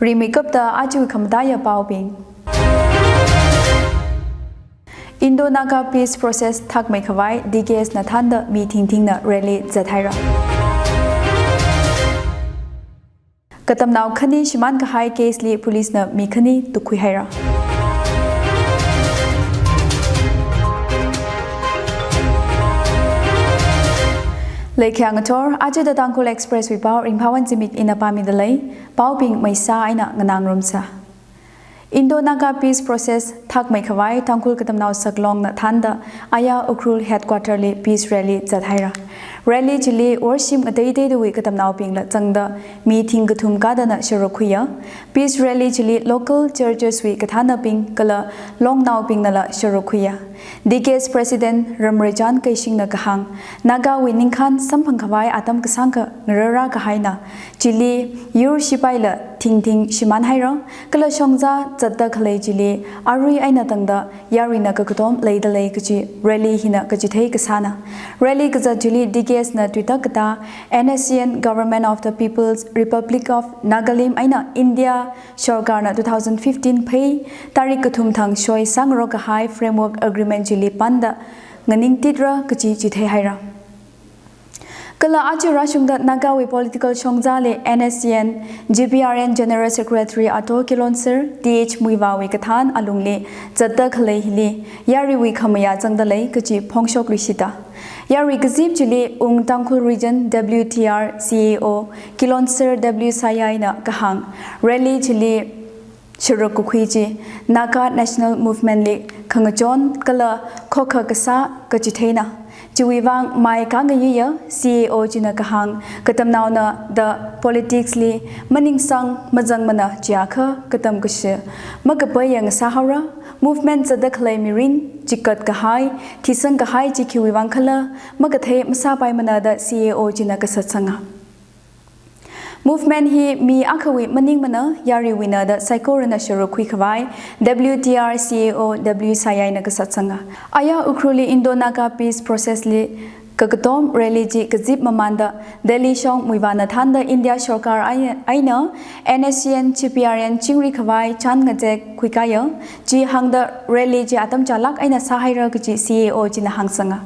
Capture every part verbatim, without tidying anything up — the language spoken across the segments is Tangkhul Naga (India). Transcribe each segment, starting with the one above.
Rimeikapta aja khamataiya paobing. Indo-Naga peace process thakmeikhavai D K S na thānda mi thingthingna rally zathaira. Katamnao khani shimānkahai case li police na mi khani tukhuihaira. Leikhiya ngathor, aja The Tangkhul Express wui pao Ringphāwon Zimik ina pāmida lei, paobing maisa eina nganā ngarumsa. Indo-Naga peace process thakmeikhavai Tangkhul Katamnao Saklongna thānda aya Ukhrul headquarter li peace rally zathaira. Rally chili worshim ngateiteidawui katamnaobingla zangda mi thingkathum kadana sharuk khuiya. Peace rally chili local churches wui kathānabing kala longnaobingnala sharuk khuiya. D K S President Ramreichan Keishingna kahāng, Nagawui ningkhān samphangkhavai atam kasāngkha ngararā kahaina, chili yur shipaila thingthing shimānhaira, kala shongza zatda khalei chili arui eina tangda yaruina kakatom leida lei kaji rally hina kachithei kasāna. Rally kazat chili D K S na tuitak katā N S C N Government of the People's Republic of Nagalim eina India Sorkarna two thousand fifteen Phei tarik kathum thang shoi sāngarok kahai Framework Agreement chili panda nganingtitra kaji chitheihaira. Kala aja rāshungda Nagawui political shongzali N S C N G P R N General Secretary Ato Kilonser T H Muivahwui kathān alungli zatda khalei hili yaruiwui khamayā zangda lei kaji phongshokluishita. Yarui kazip chili Ung Tangkhul Region W T R C A O Kilonser W Sayaina kahāng, rally chili sharuk kakhui chi Naga National Movement li khangachon kala khokha kasā kachitheina. Chiwui vang mai kangayiya C A O china kahāng, katamnaona da politics li maningsang mazangmana chiakha katam kashi makapaiya ngasāhaora, movement zatda khalei mirin chikat kahai, thisang kahai chi khiwui vang khala makathei masāpaimana da C A O china kasatsanga. Movement hi mi akhawui maningmana, yaruiwuina da saikorana sharuk khuikhavai W T R C A O W Sayaina kasatsanga. Aya Ukhrulli Indo-Naga peace process li kakatom rally chi kazip mamānda Delhi shong Muivahna thānda India Sorkar ai-, eina N S C N G P R N chingri khavai chān ngazek khuikāya, chi hāngda rally chi atam chālāk eina sāhaira kaji C A O china hāngsanga.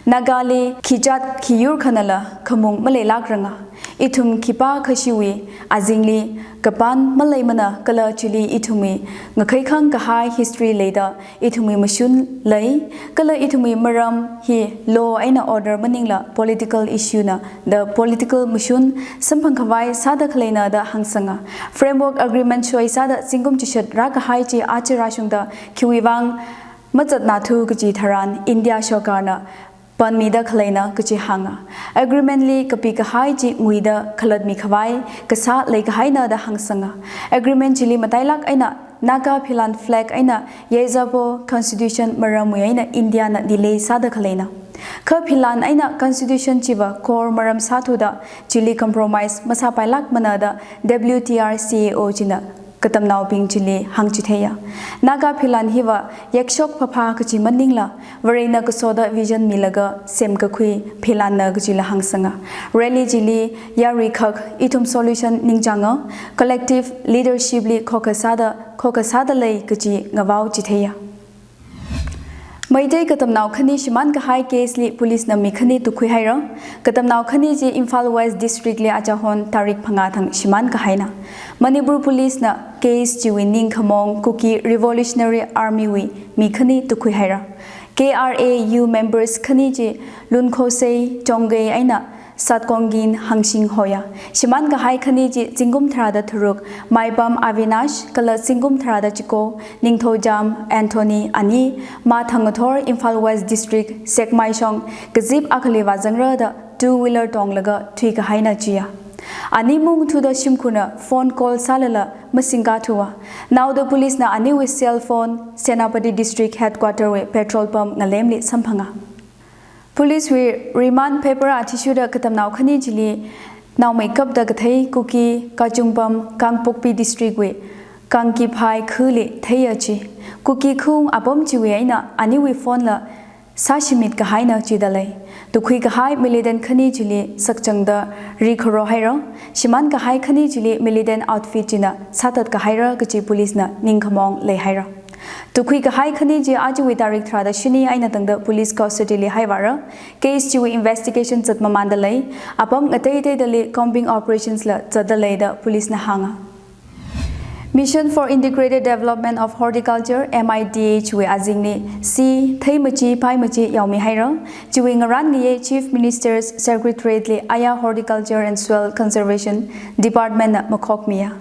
Nagali khichat khiyur khanala khamung maleilākranga. Ithum khipākhashiwui azingli kapan maleimana kala chili ithumwui ngakhaikhang kahai history leida ithumwui mashun lei, kala ithumwui maram hi law eina order maningla political issue na da political mashun samphangkhavai sāda khaleina da hāngsanga. Framework Agreement shoi sāda zingkum chishat rākahai chi aja rāshungda khiwui vang mazatnathu kaji tharan India Sorkarna panmida khaleina kaji hānga. Agreement li kapi kahai chi nguida khalatmi khavai kasā leikahaina da hāngsanga. Agreement chili matailāk eina Naga philan flag eina Yaizabo Constitution maramwui eina India na delay sāda khaleina. Kha philan eina Constitution chiva core maram sāthuda chili compromise masāpailākmana da W T R C A O china katamnaobing chili hāngchitheiya. Naga philan hiva yakshok phapha kaji maningla, Varena kasoda vision milaga semkakhui philanna kajila hāngsanga. Rally chili yaruikhak ithum solution ningchānga, collective leadership li khokha sāda, khokha sāda lei kaji ngavao chitheiya. Meitei katamnao khani shimānkahai case li police na mi khani tukhuihaira. Katamnao khani chi Imphal West District li achahon tarik phangā thang shimānkahaina. Manipur Police na case chiwui ningkhamong Kuki Revolutionary Army wui mi khani tukhuihaira. K R A U members khani chi Lunkhosei Chongei eina Satkongin Hangshing hoya. Shimānkahai khani chi zingkum tharāda tharuk, Maipam Avinash kala zingkum tharāda chiko, Ningthoujam Anthony ani, Mathang ngathor Imphal West District, Sekmai shong, kazip akhali vāzangra da two wheeler tonglaga thuikahaina chiya. Ani mungthuda shimkhurna phone call sālala masingkathuwa. Naoda police na aniwui cell phone Senapati District Headquarter wui petrol pump ngalemli samphanga. Police wui remand paper athishurda katamnao khani chili naomeikapta kathei Kuki Kachungpam Kangpokpi District wui Kangkiphai khuli theiya chi. Kuki khung apam chiwui eina aniwui phone la sāshimit kahaina chida lei. Tukhui kahai militant khani chili sakchangda rikharo haira, shimān kahai khani chili militant outfit china sāthat kahaira kachi police na ningkhamong leihaira. Tukhui kahai khani chi achiwui tarik tharāda shini eina tangda police custody li haivāra. Case chiwui investigation zatmamānda lei. Apam ngatei teidali combing operations la zatda lei da police na hānga. Mission for Integrated Development of Horticulture, M I D H wui azingli, si, theimachi, phaimachi yaomi haira. Chiwui ngarān ngayei Chief Minister's Secretariat li aya Horticulture and Soil Conservation Department na makhokmiya.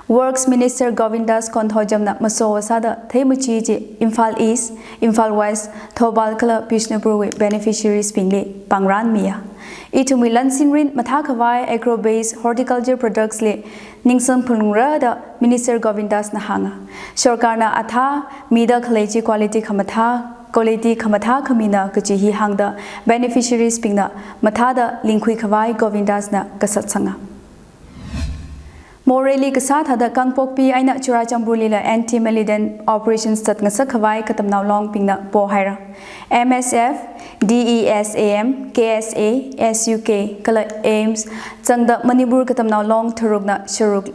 Works Minister Govindas Konthoujam na maso sāda theimachi chi Imphal East, Imphal West, Thoubal kala Bishnupur wui beneficiaries bingli pāngrānmiya. Ithumwui lan sinrin mathā khavai agro-based horticulture products li ningsang phalungra da Minister Govindas na hānga. Sorkarna athā mida khalei chi quality khamathā, quality khamathā khamina kachi hi hāngda beneficiaries bingna mathāda lingkhui khavai Govindas na kasatsanga. Morehli kasā thāda Kangpokpi eina Churachandpurlila anti-militant operations zatngasak khavai katamnao long bingna pohaira. M S F, D E S A M, K S A, S U K kala AIMS zangda Manipur katamnao long tharukna sharuk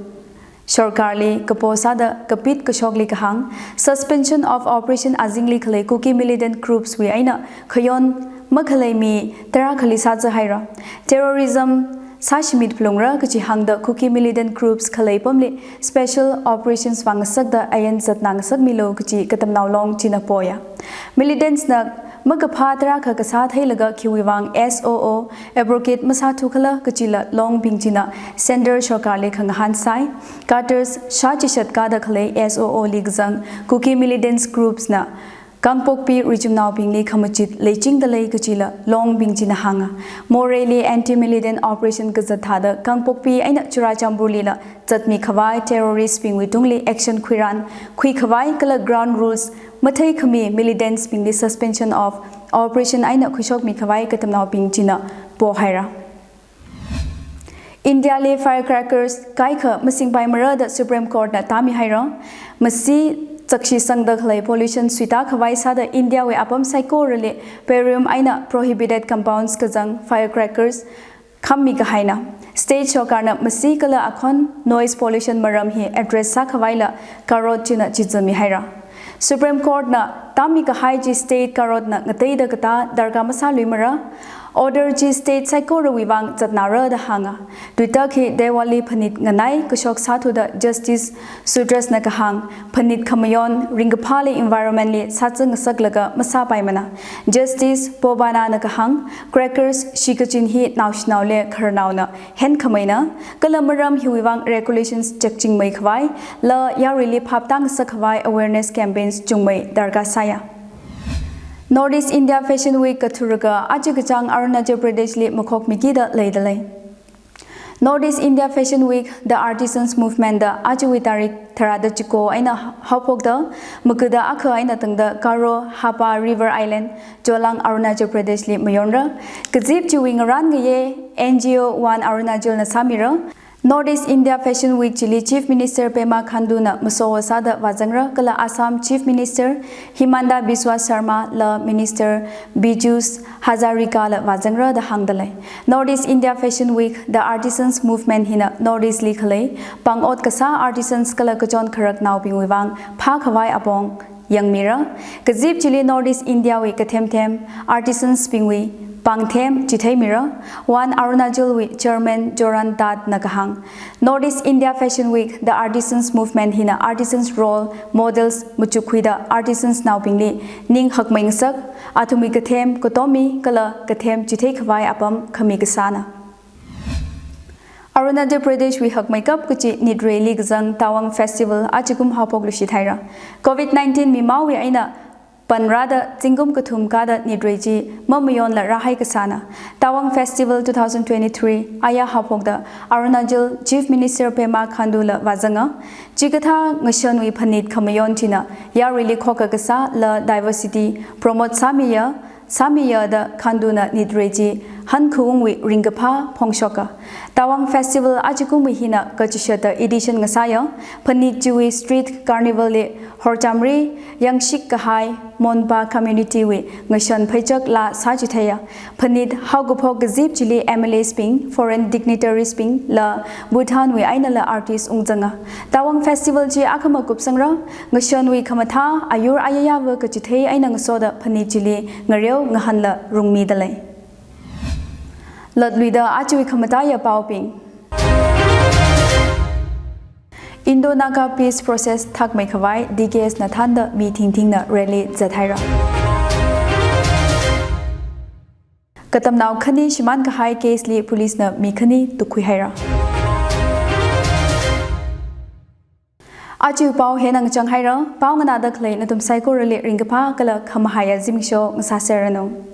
sorkarli kapo sāda kapit kashokli kahāng, suspension of operation azingli khalei Kuki militant groups wui eina khayon makhalei mi tarākhali sāza haira. Terrorism sāshimit phalungra kachi hāngda Kuki militant groups khalei pamli special operations vāngasakda ayan zatnangasakmilu kachi katamnao long china poya. Militants na makaphā tarākha kasā theilaga khiwui vang S O O abrogate masāthu khala kachila long bing china centre sorkarli khangahān sai. Cutters shā chishat kāda khalei S O O li kazang Kuki militants groups na Kangpokpi richumnaobingli khamachit leichingda lei kachila long bing china hānga. Morehli anti-militant operation kazat thāda Kangpokpi eina Churachandpurlila zatmi khavai terrorist bingwui tungli action khuirān khui khavai kala ground rules mathei khami militants bingli suspension of operation eina khuishokmi khavai katamnao bing china pohaira. India li firecrackers kaikha masingpaimara da Supreme Court na tāmi haira. Masi chakshi sangda khalei pollution suita khavai sāda India wui apam saikorali barium eina prohibited compounds kazang firecrackers khammi kahaina. State sorkarna masi kala akhon noise pollution maram hi address sā khavaila karot china chizami haira. Supreme Court na tāmi kahai chi state karotna ngateida katā darkar masāluimara. Order chi state saikorawui vang zatnara da hānga. Tuitak hi Diwali phanit nganai kashok sāthuda Justice Sudras na kahāng, phanit khamayon ringkaphāli environment li sāzangasaklaga masāpaimana. Justice Bobana na kahāng, crackers shikachin hi naoshinaole khararnaona henkhameina, kala maram hiwui vang regulations chakchingmei khavai, la yaruili phap tāngasak khavai awareness campaigns chungmei darkar sāya. North East India Fashion Week kathuraka aja kachāng Arunachal Pradesh li makhokmikida leida lei. North East India Fashion Week, The Artisans Movement da achiwui tarik tharāda chiko eina haophokda, makada akha eina tangda Garo, Hapa, River Island, Zollang, Arunachal Pradesh li mayonra. Kazip chiwui ngarān ngayei N G O One Arunachal na sāmira. North East India Fashion Week chili Chief Minister Pema Khandu na maso sāda vāzangra kala Assam Chief Minister Himanta Biswa Sarma la Minister Piyush Hazarika la vāzangra da hāngda lei. North East India Fashion Week, The Artisans Movement hina North East li khalei pāng ot kasā artisans kala kachon kharaknaobingwui vang phākhavai apong yangmira. Kazip chili North East India wui kathemthem artisans bingwui pāngthem chitheimira. One Arunachal wui Chairman Joran Dutt na kahāng, North East India Fashion Week, The Artisans Movement hina artisans role models machukkhuida artisans naobingli ning hakmeingasak, athumwui kathem katommi kala kathem chitheikhavai apam khami kasāna. Arunachal Pradesh wui hakmeikap kachi Nitreili kazang Tawang Festival ajakum haophok lushit haira. Covid nineteen mimaowui eina panrāda zingkum kathum kāda Nitrei chi mamayonla rāhai kasāna. Tawang Festival two thousand twenty-three aya haophokda Arunachal Chief Minister Pema Khandu la vāzanga. Chikathā ngashanwui phanit khamayon china yaruili khokha kasā la diversity promote sāmiya, sāmiya da Khandu na Nitrei chi hankhaungwui ringkaphā phongshoka. Tawang Festival ajakumwui hina kachishata edition ngasāya. Phanit chiwui Street Carnival li horchamri, yangshik kahai Monpa community wui ngashan phaichak laa sāchitheiya. Phanit haokaphok kazip chili M L As bing, foreign dignitaries bing la, Bhutan wui einala artist ungzanga. Tawang Festival chi akhama kupsangra, ngashanwui khamathā, ayur ayayāva kachithei eina ngasoda phanit chili ngareo ngahanla rungmidalei. Latluida ajawui khamataiya paobing. Indo-Naga Peace Process thakmeikhavai D K S na thānda mi thingthingna rally zathaira. Katamnao khani shimānkahai case li police na mi khani tukkhuihaira. Ajawui pao hina ngachanghaira, pao nganāda khalei nathum saikorali ringkaphā kala khamahaiya zimiksho ngasāserranu.